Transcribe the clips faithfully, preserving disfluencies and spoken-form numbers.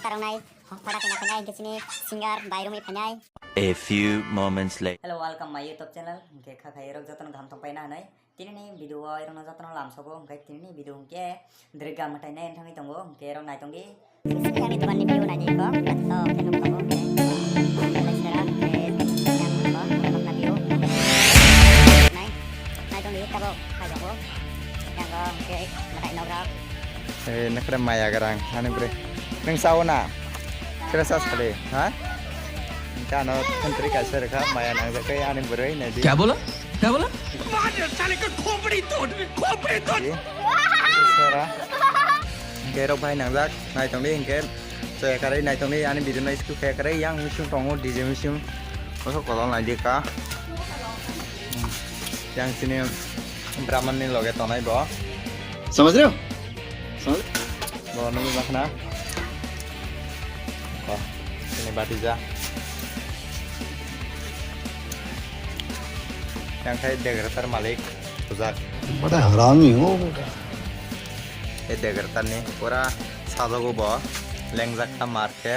Arang nai, hoda kena kena, hingke sini singer, bai rumi phainai. A few moments later. Hello, welcome my YouTube channel. Hingke kha khairok jotono gaham tongpai na hinui. Tini ni video o irokno jotono lamsogo, hingke tini ni video hingke Dwrwga mwtai nai wng thangwi tongo, hwnkhe oro nai tongdi. Sini ani dogan ni view nai di ko, to khe nuk tongo, hwnkhe. Belai sera, hwnkhe yang ko, yang ko na view. Nai, nai tongdi, tabo, kha jago. Yang ko, hwnkhe, mwtai nok rok. Eh, nakra maya garang, ani bre. Nung sao na? Kira sas kali, ha? Hwnkhe ano thantri kaisa rwkha, maya nangjak khe ani bwrwi nai di. Kya bola? Kya bola? मार साले का खोपड़ी तोड़, खोपड़ी तोड़। Sera. Hingke rok bai nangjak, nai tongdi hingke. Chaya karwi nai tongdi, ani video no skip khe karwi, yang mising tongo, D J mising. Oso kolok nai di ka. Yang sini Brahman ni loge tonai bo. समझ रहे हो? समझ Bo nungwi makhna. Ko, sini bati ja. Yang khai degratar malik, bujak. बड़ा हरामी हो बेटा। E degratar ni pura sajogo bo, lengjak ta mar khe.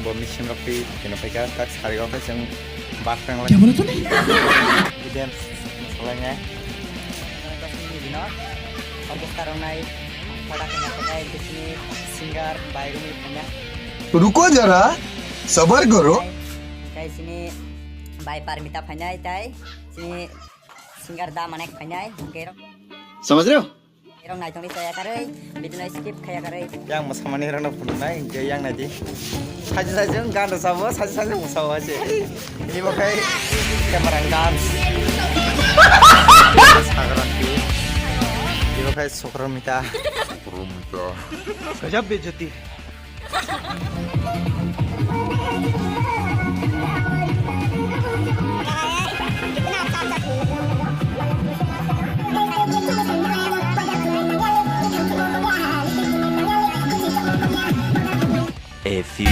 Bo mising rok twi kino phaikha, tak sari o khe chwng bak tang lai. Kya bola tune? Bidem, salai ngai. Obostar nai, pada kena kena, ini singer, bai rumi punya. रुको जरा, सबर करो। Tai sini bai Parmita phainai, tai sini singer da manek phainai, hingke rok. समझ रहे हो? Erong naitongni chaya karwi, video no skip khaya karwi. Yang mwsamani rano phunuknai, hingke yang naidi. Saji saji wng gan rwsabo, saji saji wng mwsabo se. Ibo khai camera dance. Sagra ki. Ibo khai Sokro Mita. Gajab bejati. A few.